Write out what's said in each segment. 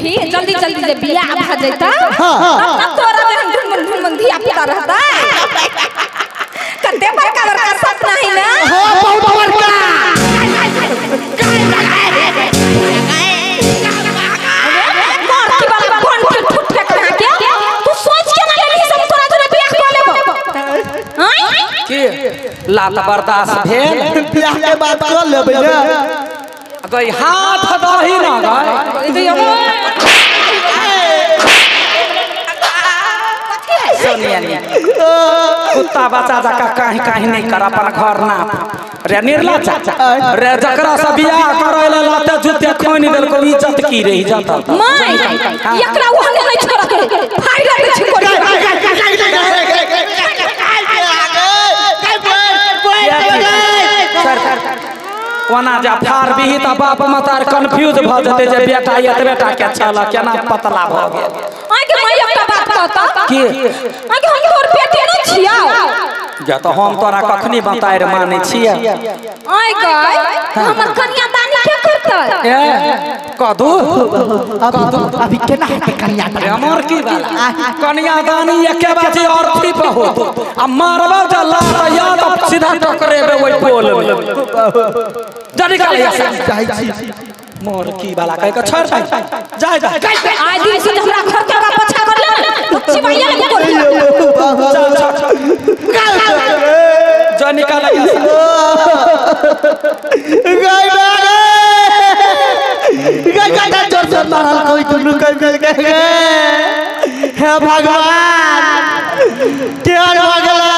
Phi Phi जल्दी जल्दी जे बियाह भ जैता तब तोरा में ढुनमुन ढुनमुन धिया पुता रहता। कते बड़का बड़का सपना है ना। हां बहुत बड़का। मारती वाला बन के ठुठ के कहां के तू सोच के ना लेली सब तोरा जोरे बियाह क लेबो। हां के लात बर्दाश्त भेल बियाह के बात कर लेबै ना गई हाथ दही ना गई सोनिया कुत्ता बच्चा जका कहीं कहीं नहीं कर अपन घर ना रे निर्ला चाचा रे जकरा से बियाह करैले लाते जूते खोनि देलको इज्जत की रही जाता my एकरा ओहने नहीं छोड़ के फायदा के छी कर ओना जा फार बिही त बाप मतार कंफ्यूज भ जते जे बेटा एतबे टा के छल केना पतला भ गेल। आगे my एकटा बात कहता की आगे हम तोर बेटे नहीं छिया जा त हम तोरा कखनी बताएर मानै छिया। आइ गय हमर कन्यादानी के करतै ए कदू अभी केना हेतै कन्यादानी हमर की बात कन्यादानी एके बाजी अर्थी पर होत आ मारबो जा लात या त सीधा टकरेबे ओइ पोल में जा निकाल जाइ छी मोर की वाला कह के छोड़ दे जा जा आइ दिन से हमरा घर के का पछा कर ले ना चिबैया ले बोल जा निकाल गाय गाय गाय जोर जोर मारल कोई दुनु कह मिल गए हे भगवान के भगला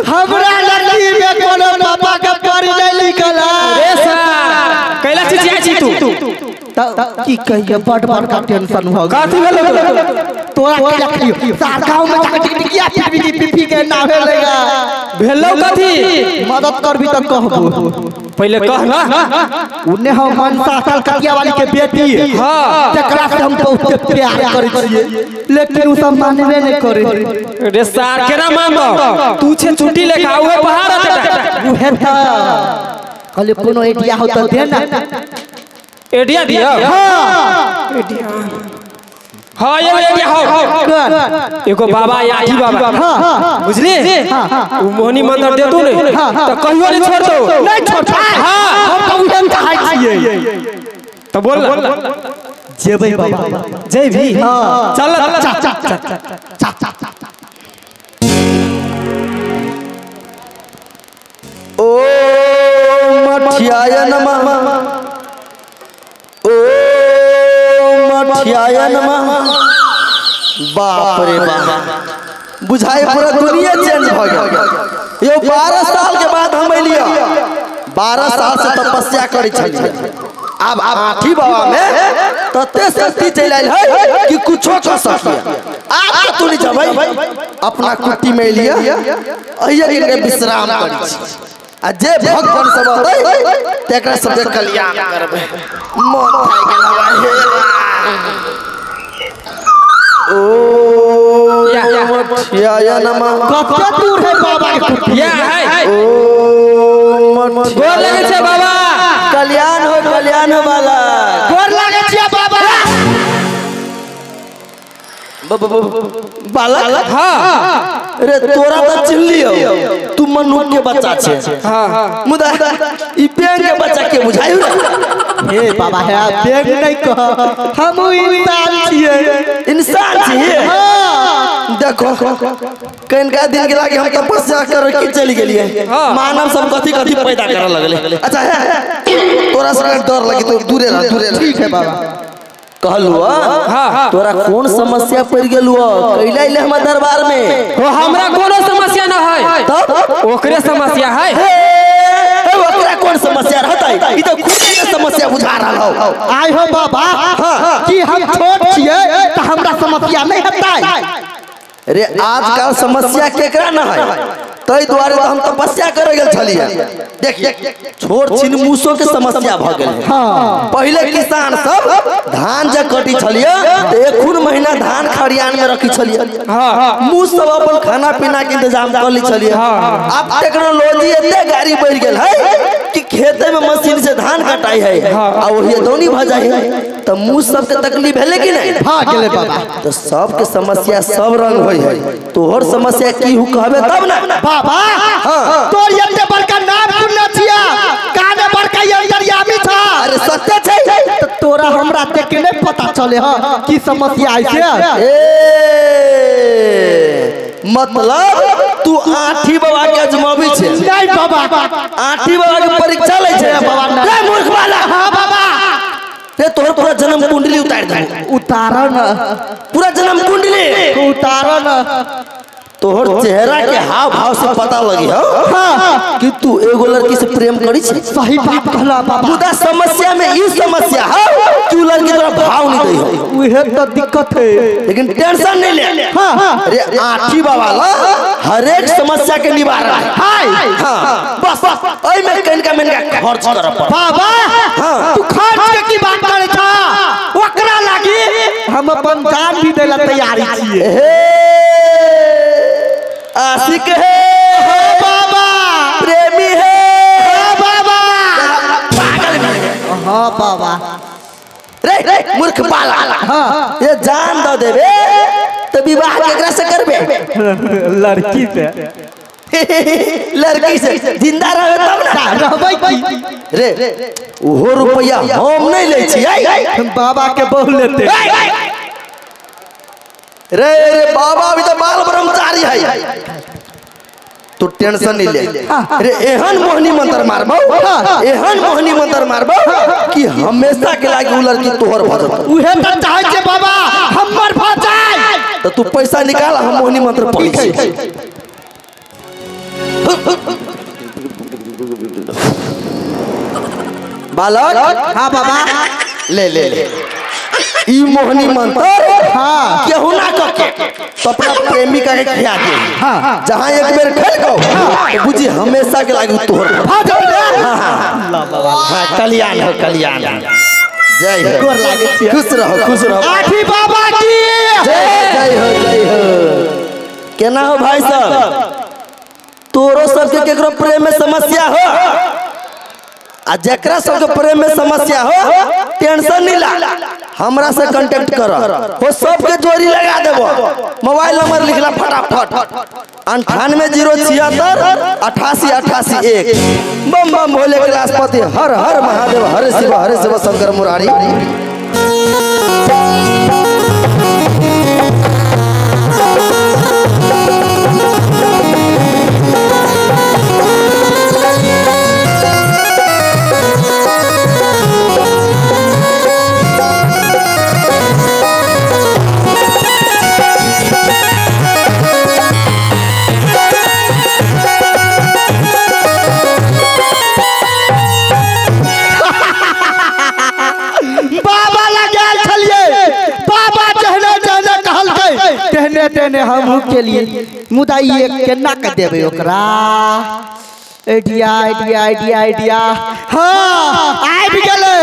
हमरा लड़की में कोनो पापा के परी नहीं लिखल रे सर कैला चिचिया छी तू त की कहिए बड़ बड़का टेंशन भ गेल। कथि भेल तोरा के रखियो सार गांव में जाके टिकटिकिया पीपी पीपी के नावे लेगा भेलौ कथि मदद करबी त कहबो पहले कह ना उन्ने हम मनसा कलकतिया वाली के बेटी हां तकरा से हम बहुत प्यार करै छियै लेकिन उ सब मानबे नहीं करे रे सार केना मानबो तू छे छुट्टी लेखा उहे पहाड़ हटे उहे त कहले कोनो आइडिया हो त दे ना आइडिया दियो। हां आइडिया हां ये आइडिया हो एगो बाबा याठी बाबा हां बुझली उ मोहनी मंदिर देतू ने त कहियो नहीं छोड़ दो नहीं छोड़। हां हम त उहे चाहै छियै त बोल जेबै बाबा जेबी। हां चल चा चा चा चा ओ मठियाय नमः ओ मठियाय नमः। बाप रे बाप बुझाए पूरा दुनिया चेंज भ गेल। यो 12 साल के बाद हम एलियै 12 साल से तपस्या करै छलियै आब आठी बाबा में तते शक्ति चलि आयल है कि कुछो कर सकिए। आब तो तू नहीं जबै अपना कुटी में एलियै अहिया के विश्राम करै छी आ जे भगवान सब अतै तेकरा सबके कल्याण करबै। मन थाकि गेल हे ओ मठियाय नमः। कते दूर है बाबा के कुटी या है ओ गोर लगे छे बाबा कल्याण हो बाला गोर लगे छे बाबा बालक। हां रे तोरा त चिल्लियो तू मनु के बच्चा छे। हां मुदा ई बैंक के बच्चा के बुझायु रे। हे बाबा हे बैंक नहीं कह हम इंसान छियै इंसान छियै। हां देखो कनका दिन के लागे हम तपस्या कर के चली गेलिए मानव सब कथि कथि पैदा करऽ लगले। अच्छा है तोरा से डर लगे तो दूरे रह दूरे रह। ठीक है बाबा कहलु हां तोरा कौन समस्या पड़ गेलु कैला अइले हमर दरबार में? हो हमरा कोनो समस्या न है तब ओकरे समस्या है। हे ओकरा कौन समस्या रहतै ई त खुद के समस्या बुझा रहल हो। आइ हो बाबा कि हम छोट छियै त हमरा समस्या नहीं हेतै। रे आजकल समस्या केकरा न है तै दुआरे त हम तपस्या करे गेल छलियै। देखिए छोट छिन मूसो के समस्या भ गेल। हां पहिले किसान सब धान जे कटी छलियै त एखुन महीना धान खरियान में रखी छलियै। हां मूस सब अपन खाना पीना के इंतजाम कर ली छलियै। अब टेक्नोलॉजी एते गाड़ी बढ़ गेल है कि खेते में मशीन से धान कटाई है आ वही दौनी भ जाय है त मुंह सब के तकलीफ भेले कि नहीं हां गेले बाबा। तो सब के समस्या सब रंग होय है, तोहर समस्या की हु कहबे तब ना बाबा। हां तोर एते बड़का नाम सुनने छिया, काने बड़का अंतर्यामी था। अरे सत्य छै त तोरा हमरा देख के नहीं पता चले ह की समस्या आइ छै। ए मतलब तू आठी बाबा के अजमाबी छे? नहीं बाबा, आठी बाबा के परीक्षा लै छे बाबा। रे मूर्ख वाला। हां बाबा रे तोहर पूरा जन्म कुंडली उतार दे। उतारन पूरा जन्म कुंडली उतारन। तोहर चेहरा के हाव भाव से पता लगी हो कि तू एगो लड़की से प्रेम करी छे। सही बात कहला बाबा। मुदा समस्या में ई समस्या है कि लड़की तोरा भाव नहीं दई हो, उहे तो दिक्कत है। लेकिन टेंशन नहीं ले। हां अरे आठी बाबा ला हर एक समस्या के निवारण है। हां बस ओई में कनका मेनका खर्च कर पड़ बाबा। हां तू खर्च के की बात करे छा, ओकरा लागी हम अपन जान भी देला तैयारी छिए। आशिक है बाबा, प्रेमी है बाबा, पागल बन गए। हां बाबा रे रे मूर्ख पाला। हां ये जान दो देबे तो विवाह केकरा से करबे? लड़की से। लड़की से जिंदा रहबे तब ना रहबै की। रे ओहो रुपया हम नहीं लै छियै, हम बाबा के बहु लेते। रे रे बाबा अभी तो बाल ब्रह्मचारी है, तू टेंशन नहीं ले। रे एहन मोहनी मंत्र मारबो, एहन मोहनी मंत्र मारबो कि हमेशा के लागी उ लड़की तोहर भ जतौ। उहे त चाहै छे बाबा हमर भ जाय। त तू पैसा निकाल, हम मोहनी मंत्र पढ़ै छी। बालक। हां बाबा ले ले ले ई मोहनी मंत्र। हां केहू ना कके तो अपना प्रेमिका के खिया दे। हां जहां एक बेर खेल गो तो बुझी हमेशा के लागी तोहर भ जाय। हां हां कल्याण हो, कल्याण। जय हो, गोर लागे छी। खुश रहो, खुश रहो। आठी बाबा की जय। जय हो, जय हो। केना हो भाई साहब, तोरो सबके केकरो प्रेम में समस्या हो आ जकरा सबके प्रेम में समस्या हो टेंशन नहीं ला, हमरा से कांटेक्ट कर, हो सबके जोड़ी लगा देबो। मोबाइल नंबर लिखला फटाफट 98 076 88 88 1। बम बम भोले कैलाशपति हर हर महादेव हर शिव शंकर मुरारी। तेने हमहू के लिए मुदा ये केना के देबे ओकरा। Idea idea idea idea. हाँ आबि गेलै।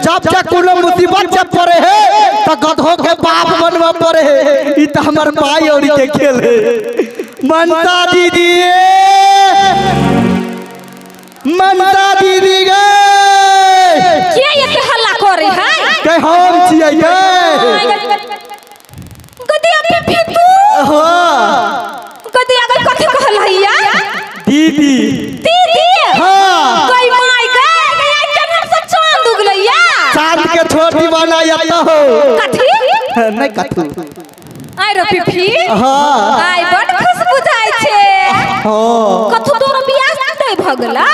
जब जब कोनो मुसीबत जब पड़े है तो गधो के बाप बनबऽ पड़े है। ई त हमर माई औरी के खेल है। मनसा दीदी, मनसा दीदी गे के एते हल्ला करे है? के हम छियै गे। गदिया फिफी तू? हां गदिया गई कथि कहलहिया? दीदी दीदी। हां गई माई गे गई केना से चांद उगलैया? चांद के छोटी बना यत हो। कथि? नहीं कथु। आइ रे फिफी। हां आइ बड खुश बुझाइ छे। हां कथु तोर बियाह नै भ गेला?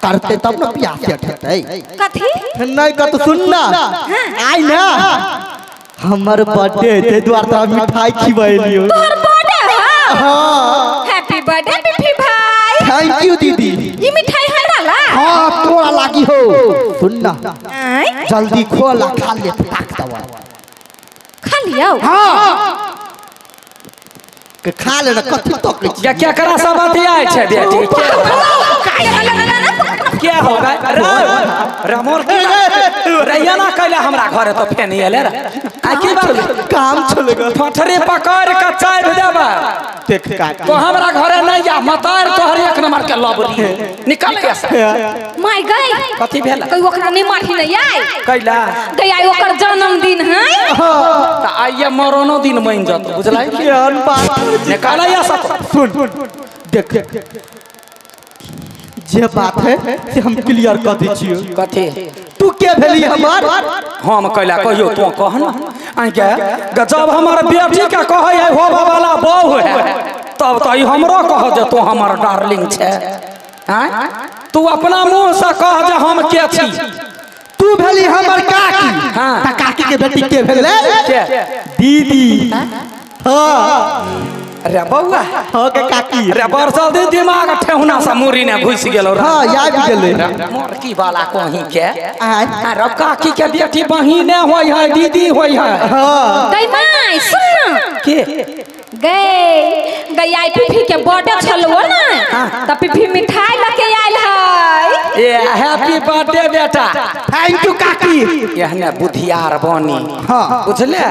करते तब न बियाह सेट हेतै। कथि? नहीं कथु सुन ना आइ ना हमर बर्थडे ते द्वार तोरा मिठाई खिबैलियो। तोहर बर्थडे है? हां हैप्पी बर्थडे फिफी भाई। Thank you दीदी। ई मिठाई हमरा ला? हां तोरा लागी हो। सुन ना आइ जल्दी खोला खा ले ताक दवा। खा लियो? हां के खा ले ना कथि तक या क्या करा सब अथी आय छै बेटी के। क्या हो गए रे मोर की रैया ना कैला हमरा घरे तो फेन एले रे आ की बात काम चलेगा ठठरे पकड़ के चाय देबा देख काकी तो हमरा घरे नहीं जा मतार तोहर एक नंबर के लबरी निकल के my गई कथि भेल कोई ओकरा नहीं मारही नहीं आय कैला गई आई ओकर जन्मदिन है त आइए मरोनो दिन मान जत बुझलाई केहन बात निकाल या सब सुन देख जे बात है से हम क्लियर कर दै छियो कथि तू के भेली हमर हम कैला कहियो तू कह न आ के जब हमर बेटी के कहै है होबा वाला बहू है तब त ई हमरो कह जे तू हमर डार्लिंग छे हैं तू अपना मुंह से कह जे हम के छी तू भेली हमर काकी हां त काकी के बेटी के भेलै के दीदी हां अरे बौआ हां के काकी अरे बरसल दी दिमाग ठेहुना से मुरी ने घुस गेलो हां याद गेलै मोरकी वाला कहीं के अरे काकी के बेटी बहिने होय है दीदी होय है हां गई my सुन ना के गई गई आई पीफी के बर्थडे छलवो ना त पीफी मिठाई लके आयल है ए हैप्पी बर्थडे बेटा thank you काकी एहने बुधियार बनी हां बुझले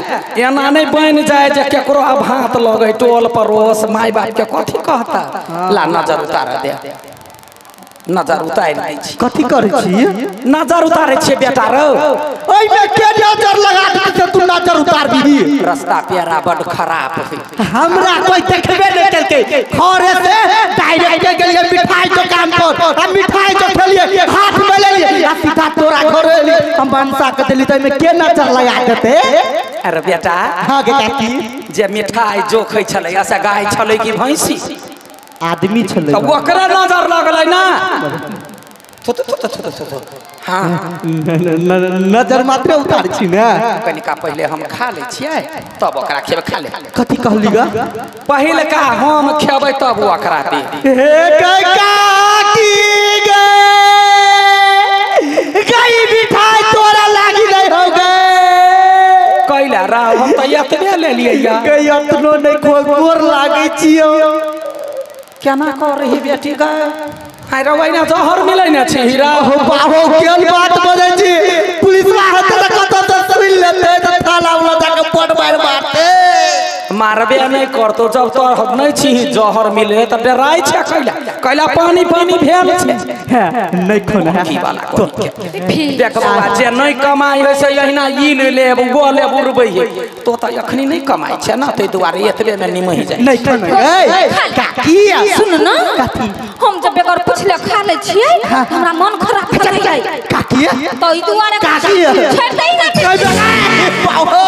एना नहीं बन जाए जे केकरो अब हाथ लगे टोल पड़ोस माय बाप के कथी कहता ला नजर उतार दे नजर उतार दै छी कथी करै छी नजर उतारै छी बेटा रौ ओइ में के नजर लगा दे से तू नजर उतार दीही रास्ता पेरा बड खराब है हमरा कोई देखबे नहीं केलकै घरे से डायरेक्ट गेलिए मिठाई दुकान पर हम मिठाई जो खेलिए हाथ में लेलिए आ सीधा तोरा घर एलिए हम बनसा के देली त में के नजर लगा देते अरे बेटा हां के काकी जे मिठाई जोखै छलै ऐसा गाय छलै कि भैंसी आदमी छलै तब ओकरा नजर लगलै ना थो थो थो थो थो हां नजर मात्र उतार छी ना कनिका पहिले हम खा लै छियै तब ओकरा खेबै खा ले कथी कहली गा पहिल का हम खेबै तब ओकरा दे हे काकी गे गई मिठाई तोरा लागी नहीं हो गए कैला राव हम त एतबे ले लियै या गई अतनो नहीं गोर लागे छियो केना कर रही बेटी गा हाय रवै ना जहर मिलै ना छी हीरा हो बाहो केन बात बजै छी पुलिस रहते त कत त सुन लेते त थाना वाला जाके पट मार मारते मारबे नहीं करतो जब तोर नहीं छी जहर मिले त डराइ छै कैला कैला पानी पानी भेल छै नहीं खोना की वाला देख बौआ जे नहीं कमाइ है से एहिना ई ले लेब वो लेब उड़बै है तो त अखनी नहीं कमाइ छै ना तै दुआरे एतबे में निमहि जाइ नहीं खोना ए काकी सुन ना हम जब बेगर पुछले खा ले छियै हमरा मन खराब भऽ जाइ काकी त ई दुआरे काकी छोड़ दै ना बाहो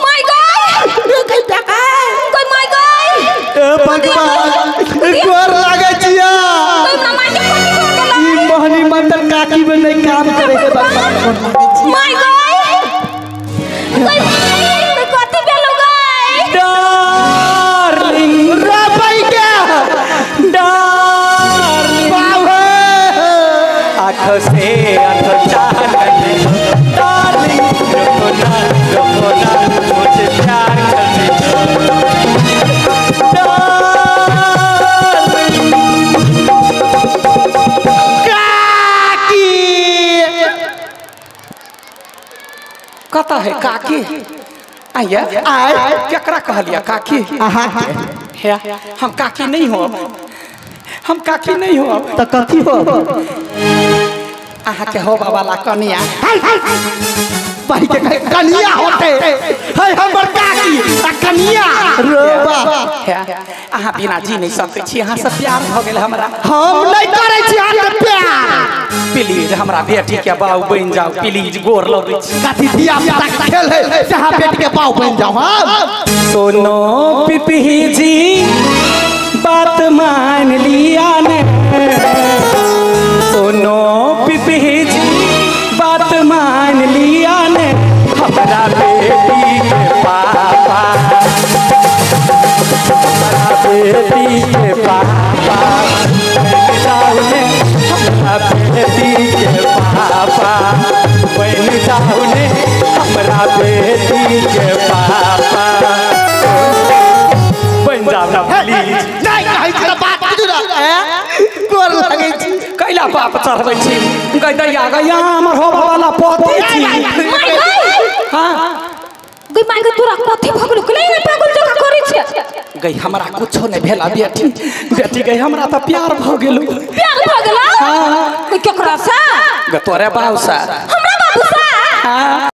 my God कोई my God ए भगवान गोर लागे छिया कोई हमरा my के कथी भऽ गेलै ई मोहनी मंदिर काकी में नहीं काम करे के भगवान my God कोई कोई कथी भेलौ गई डार्लिंग रे भाई के डार्लिंग बाहो आँखों से आँखों चाहने डार्लिंग रुको ना मुझे प्यार करने दो डार्लिंग काकी कत है काकी आइए आय केकरा कहलिए काकी अहाँ के हे हम काकी नहीं हो हम काकी नहीं हो त कथी हो अहाँ के हो वाला कनिया भाई के कनिया होते है हमर काकी आ कनिया रोबा हे अहाँ बिना जी नहीं सकै छी अहाँ से प्यार भ गेल हमरा हम नहीं करै छी अहाँ के प्यार प्लीज हमरा बेटी के बाऊ बन जाओ प्लीज गोर लगै छी कथी धिया पुता के खेल है जहाँ बेटी के पाव बन जाओ हम सुनो पिपही जी बात मान लिया ने सुनो पिपही जी बात मान लिया ने हमरा बेटी के पापा हमरा बेटी के पापा बन जाओ ने हमरा बेटी के पापा बन जाओ ने हमरा बेटी के पापा बन जाओ ना प्लीज नहीं कहै छी त बात बुझू ना गोर लागै छी कैला किया बाप चढ़बै छी गई दैया गई हमर होबा वाला पति छी माय गई हां गई माय गई तोरा कथि भ गेलो कले ने पागल जका करै छै गई हमरा कुछो नहीं भेला बेटी बेटी गई हमरा त प्यार भ गेलो प्यार भ गेलो हां केकरा से गे तोरे बाऊ से हमरा बाबू से हां।